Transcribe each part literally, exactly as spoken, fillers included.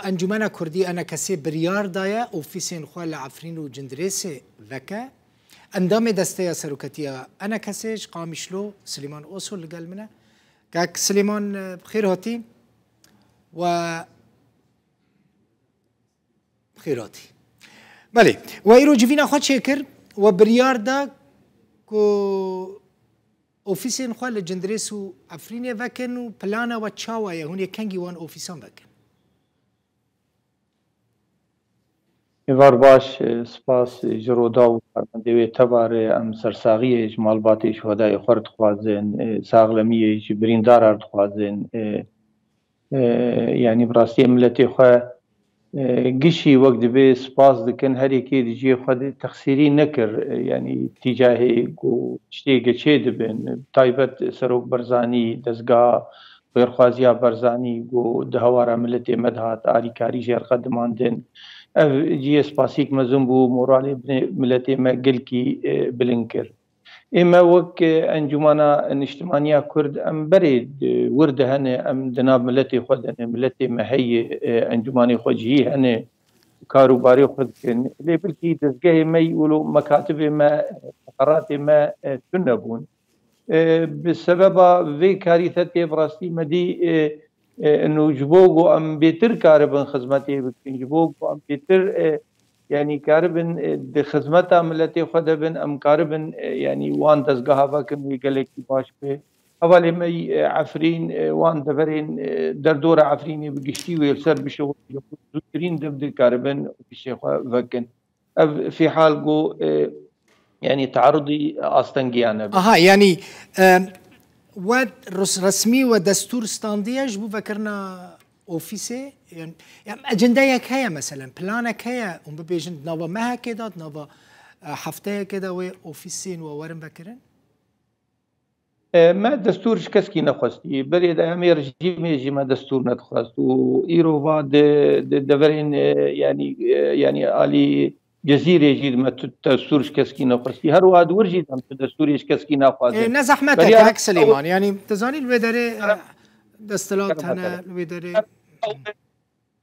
Encûmena Kurdî ENKSê biryar daye ofîsên xwe li Efrîn û Cindirêsê veke. Endamê Desteya Seroketiya ENKSê ji Qamişlo Silêman Oso li gel min e. Kak Silêman, e, bi xêr hatî. We bi xêr hatî. Belê, we îro civîna xwe çêkir, we biryar da ku ofîsên xwe li Cindirês û Efrînê vekin û plana we çawa ye? Hûn ê kengî wan ofîsan vekin? Êvar baş, e, spas, e, ji Roda û karmendê wê tevare. Em sersaxiyê ji malbatê şuhedayê xwe re dixwazin, e, saxlemiyê ji birîndara re dixwazin, e, e, yanî bi rastî em miletê xwe, e, gişî wek divê spas dikin, her yekê di cihê xwe de texsîrî nekir, e, yanî tîcahê ku tiştê geçê dibin, taybet Serok Barzanî, dezgeha xêrxwaziya Barzanî ku di hewara miletê me de hat, alîkarî jê re qedimandin. Ev cihê spasîk mezin bû, moralê binê miletê me gelkî, e, bilind kir. Ê me wek, e, Encûmana Niştimaniya Kurd, em berê, e, wir de hene, em di nav miletê xwe de ne, miletê me heye, e, encûmanê xwe cihî hene, kar û barê xwe dikin. Lê belkî dezgehê me yî wilo mekatibê me, feqeratê me, e, tune bûn. E, bi sebeba vê karîtetê bi rastî me dî, e, e, ino ji bo ku em bêtir karibin xizmetê bikin, ji bo ku em bêtir, e, yanî karibin, e, di xizmeta miletê xwe de bin, em karibin, e, yanî wan dezgeha vekin wê gelekî baş be. Hevalê me yî, e, Efrîn, e, wan deverên, e, derdora Efrînê bi giştî wê li ser bişewin, ji xwe zûtirîn dev dikaribin ofîsê xwe vekin. Ev fîhal ku, e, yanî tearudî astengiyan e. Aha, yanî, e, we res-, resmî we destûr standiye ji bo vekirina ofîsê? Yan, yan ecendeyek heye meselen, planek heye, hûn bibêjin di nava mehekê de, di nava, e, hefteyekê de wê ofîsên we werin vekirin? E, me destûr ji keskî nexwestî. Berê de em ê rejîmê jî me destûr nedixwest û îro va di, di deverên, e, yanî, e, yanî alî Cezîrê jî me tu destûr ji keskî nexwestî. Her wiha di wir jî de em tu destûrê ji keskî naxwazin. E, ne zehmet e, Beriya kak Silêman. Yanî, tu zanî li wê derê, e, destelat hene, li wê derê.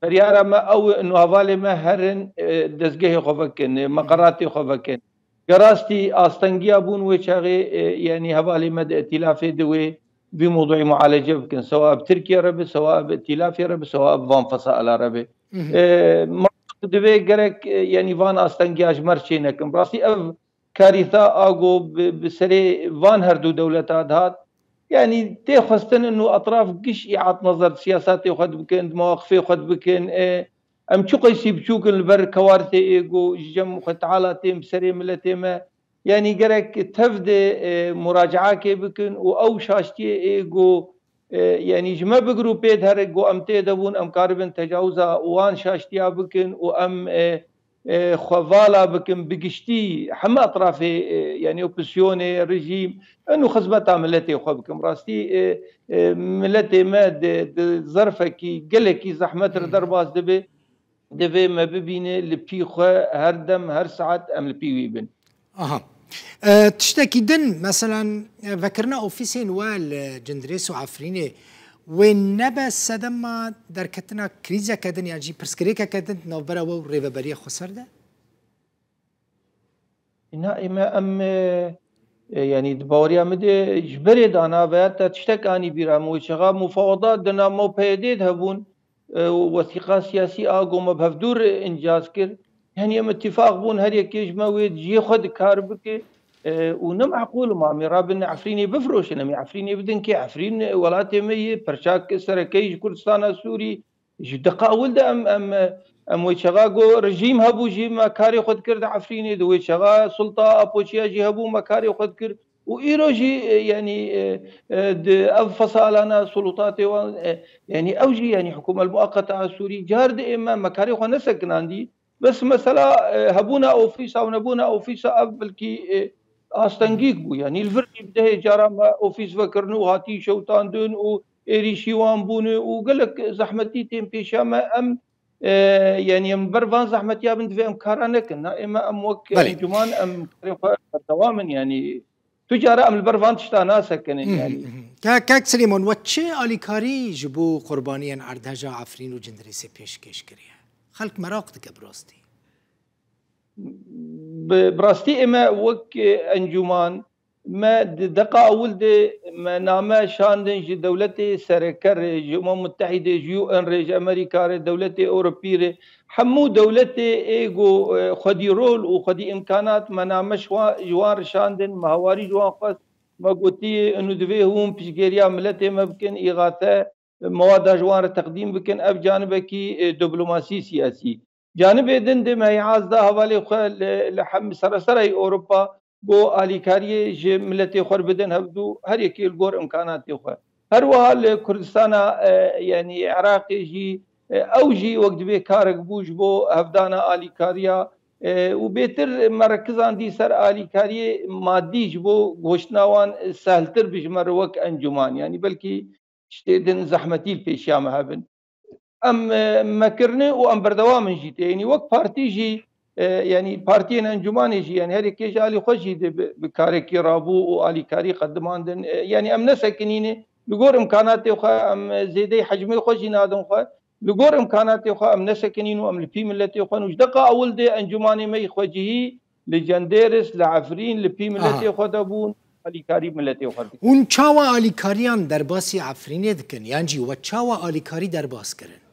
Beryara me ew e, ino hevalê me herin, e, dezgehê xwe vekin, e, meqeratê xwe vekin. Gerastî astengiya bûn wê çaxê, e, yanî hevalê me di îtîlafê di wê vî mewduî mualece bikin. Sewa bi Tirkiye re be, sewa bi îtîlafê re be, sewa bi van fesaila re be. Mhm. E, ma divê gerek, e, yanî van astengiya ji me re çê nekin. Bi rastî ev karîta a ku bi, bi serê van her du dewleta dihat. Yanî tê xwestin ino etraf giş îat nezer di siyasatê xwe dibikin, di mewaqifê xwe dibikin. E, em çi qeysî biçûk in li ber kewartê ê ku ji cem Xwe Teala tên bi serê miletê me. Yanî gerek tev de, e, muracaakê bikin û ew şaştiyê ê ku, e, yanî ji me bigir û pê dihere ku em tê de bûn, em karibin tecawiza wan şaştiya bikin û em, e, e, xwe vala bikin bi giştî heme etrafê, e, yanî opozîsyonê, rejîm, eno xizmeta miletê xwe bikin. Rastî, e, e, miletê me di, di zerfekî gelekî zehmet re derbas dibe. Divê me bibîne li pî xwe her dem, her saet em li pî wî bin. Aha. E, tiştekî din, meselen, e, vekirina ofîsên we li Cindirês û Efrînê, wê nebe sedema derketina krîzeke din yan jî pirsgirêkeke din di navbera we û Rêveberiya Xweser de? Îna ê me em, e, e, yanî di baweriya min de ji berê dana veya te tiştek anî bîra min wê çaxa mufawada di nav me û P Y D'ê de hebûn, e, û wesîqa siyasî a ku me bi hevdû re încaz kir. Yanî em îtîfaq bûn, her yekê ji me wê cihê xwe dikar bike, e, û ne meqûl ma em ê rabin Efrînê bifroşin, em ê Efrînê bidin kê? Efrîn welatê me ye, perçak sereke ye ji Kurdistana Sûrî. Ji deqa ewil de em, em, em wê çaxa ku rejîm hebû jî me karê xwe dikir di Efrînê, di wê çaxa sulta Apoçiya jî hebû me karê xwe dikir. Û îro jî, e, yanî, e, e, di ev fesalana sulûtatê wan, e, yanî ew jî, yanî hikûmet muaqeta a Sûrî car diê me, me karê xwe nesekinandî. Bes mesela, e, hebûna ofîsa û nebûna ofîsa ev belkî, e, astengîk bû. Yanî li vir jî bi dehê cara me ofîs vekirin û hatî şewtandin û êrîşî wan bûne û gelek zehmetî tên pêşiya me. Em, e, yanî em ber van zehmetiya bin divê em kara nekin. Na ê me em wek Belê. encûman em karê xwe berdewam in, yanî Tu cara em li ber van tişta nasekinin, yanî. Kek Silêman, we çi alîkarî ji bo qurbaniyên erdheja Efrîn û Cindirêsê pêşkêş kiriye? Xelk meraq dike bi rastî. Bi rastî ême wek encûman, me di deqa ewil de me name şandin ji dewletê sereker re, ji Umem Mutehîdê, ji U N re, ji Amerîka re, dewletê Ewropî re, hemû dewletê ê ku xwedî rol û xwedî îmkanat me name ji wan re şandin, me hawarî ji wan xwest, me gotiyê inu divê hûn piştgêriya miletê me bikin, îxate, mewada ji wan re teqdîm bikin, ev canibekî diplomasî siyasî. Canibê din de me îaz da hevalê xwe li, li hem sereserayê Ewropa ku alîkariyê ji miletê xwe re bidin hevdû, her yekê li gor îmkanatê xwe. Her wiha li Kurdistana, e, yanî Iraqê jî, e, ew jî wek dibê karek bû ji bo hevdana alîkariya, e, û bêtir me rekizandî ser alîkariyê madî ji bo goştina wan sehltir bi ji me re wek encûman. Yanî belkî tiştê din zehmetî li pêşiya me hebin. Em, e, me kirine û em berdewam in jî tê. Yanî wek partî jî, e, yanî partiyên encûmanê jî, yanî her yekê ji alî xwe jî dê bi, bi karekî rabû û alîkarî qedimandin. E, yanî em nesekinîne, li gor îmkanatê xwe em, e, zêdeyî hecmê xwe jî nadin xwe. Li gor îmkanatê xwe em nesekinîn û em li pî miletê xwe in û ji deqa ewil dê encûmanê me yî xwecihî li Cendêris, li Efrîn, li pî miletê xwe de bûn, alîkarî miletê xwe dikin. Hûn çawa alîkariyan derbasî Efrînê dikin? Yan jî we çawa alîkarî derbas kirin?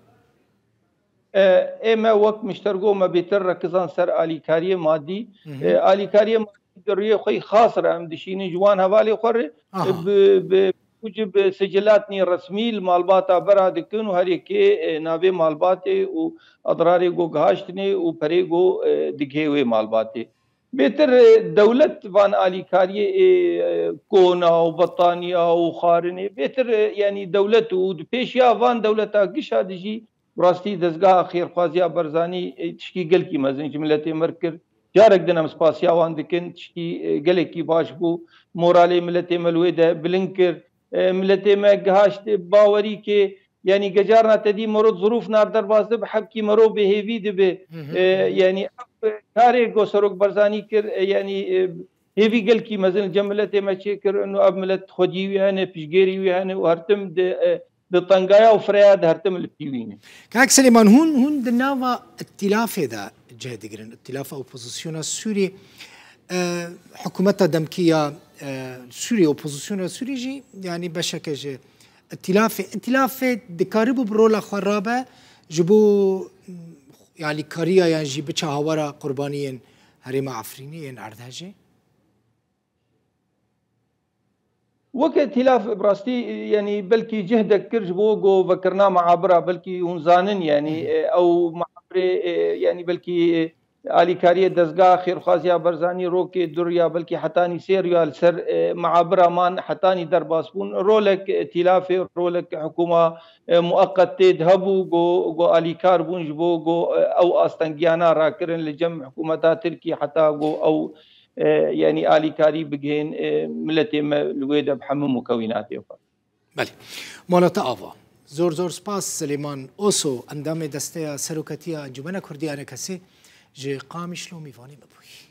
E, ê me wek miştergo me bêtir rekizan ser alîkariyê madî. Hı hı. E, alîkariyê madî di rûyê xwe yî xas re em dişînin ji wan hevalê xwe re. Aha. E, bi, bi, bi sicilatnî resmî li malbata bera dikin û her yekê, e, navê malbatê û edrarê ku gihaştinê û perê ku, e, digihê wê malbatê. Bêtir, e, dewlet van alîkariyê ê, e, kona û betaniya û xwarinê, bêtir, e, yanî dewlet û di pêşiya van dewleta gişa dijî bi rastî dezgeha xêrxwaziya Barzanî, e, tişkî gelkî mezin ji miletê me re kir. Carek din em spasiya wan dikin, tişkî, e, gelekî baş bû. Moralê miletê me li wê de bilind kir. E, miletê me gihaşt bawerîkê, yanî gecarna te dî mero di zirûf nar derbas dibe, hevkî mero bêhêvî dibe. Hı hı. E, yanî ev karê ku Serok Barzanî kir, e, yanî, e, hêvî gelkî mezin li cem miletê me çêkir û ev milet xwedî wî hene, piştgêrî wî hene û her tim di, e, di tengaya û fireya de her tim li pî wî ne. Kak Silêman, hûn, hûn di nava îtîlafê de cih digirin, îtîlafa opozisyona Sûrî, e, hikûmeta demkî ya, e, Sûrî, opozisyona Sûrî jî, yanî beşeke ji îtîlafê, îtîlafê dikaribû bi rola xwe rabe ji bo, m, alîkariya yan jî biçe hawara qurbaniyên herêma Efrînê yên erdhejê? Weke îtîlaf bi rastî, yanî belkî cih de kir ji bo ku vekirina meabira, belkî hûn zanin, yanî, Hı hı. e, ew meabirê, e, yanî belkî, e, alîkariyê dezgeha xêrxwaziya Barzanî rokê du riya, belkî hetanî sê riya li ser, e, meabira man hetanî derbas bûn. Rolek îtîlafê, rolek hikûma, e, mueqetê de hebû ku, ku alîkar bûn ji bo ku, e, ew astengiyana rakirin li cem hikûmeta Tirkî heta ku ew e, yanî alîkarî bigihên, e, miletê me li wê de bi hemû mukewînatê xwe. Belê. Mala te ava. Zor zor spas Silêman Oso, endamê Desteya Serokatiya Encûmena Kurdî A N K S ji Qamişlo mîvanê me bûyî.